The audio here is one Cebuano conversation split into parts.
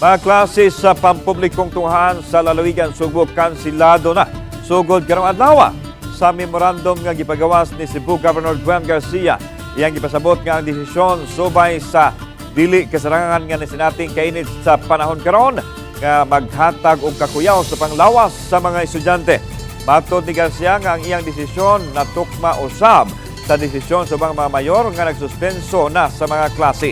Mga klase sa pampublikong tunghaan sa lalawigan Sugbo kansilado na sugod karong adlaw. Sa memorandum nga gipagawas ni Cebu Governor Gwen Garcia, iyang gipasabot nga ang desisyon subay sa dili kasarangan nga nasinating kainit sa panahon karon nga maghatag og kakuyaw sa panglawas sa mga estudyante. Matod ni Garcia nga ang iyang desisyon natukma usab sa desisyon sa ubang mga mayor nga nagsuspenso na sa mga klase.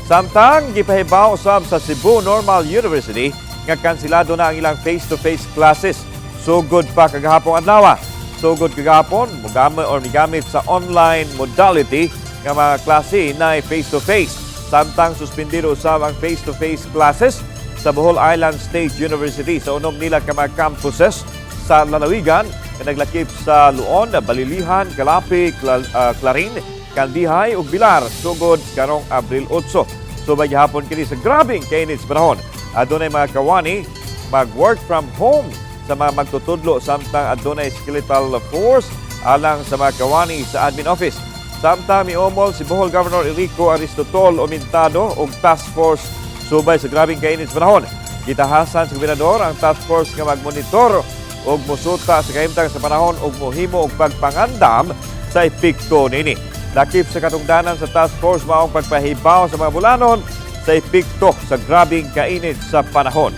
Samtang gipahibaw usab sa Cebu Normal University nga kansilado na ang ilang face-to-face classes sugod pa kagahapong adlaw. Sugod kagahapon, mogamit or migamit sa online modality nga mga klase na face-to-face. Samtang suspendido usab ang face-to-face classes sa Bohol Island State University sa unom nila ka mga campuses sa lalawigan nga naglakip sa Loon, Balilihan, Calape, Clarin, Candijay ug Pilar sugod karong Abril 8. Subay gihapon kini sa grabeng kainit sa panahon. Adunay mga kawani mag-work from home sa mga magtutudlo, samtang adunay skeletal force alang sa mga kawani sa admin office. Samtang miumol si Bohol Governor Enrico Aristotol Aumentado og task force subay sa grabeng kainit sa panahon. Gitahasan sa gobernador ang task force nga magmonitor og musuta sa kahimtang sa panahon ug mohimo og pagpangandam sa epekto nini. Lakip sa katungdanan sa task force maong pagpahibaw sa mga bulanon sa epekto sa grabeng kainit sa panahon.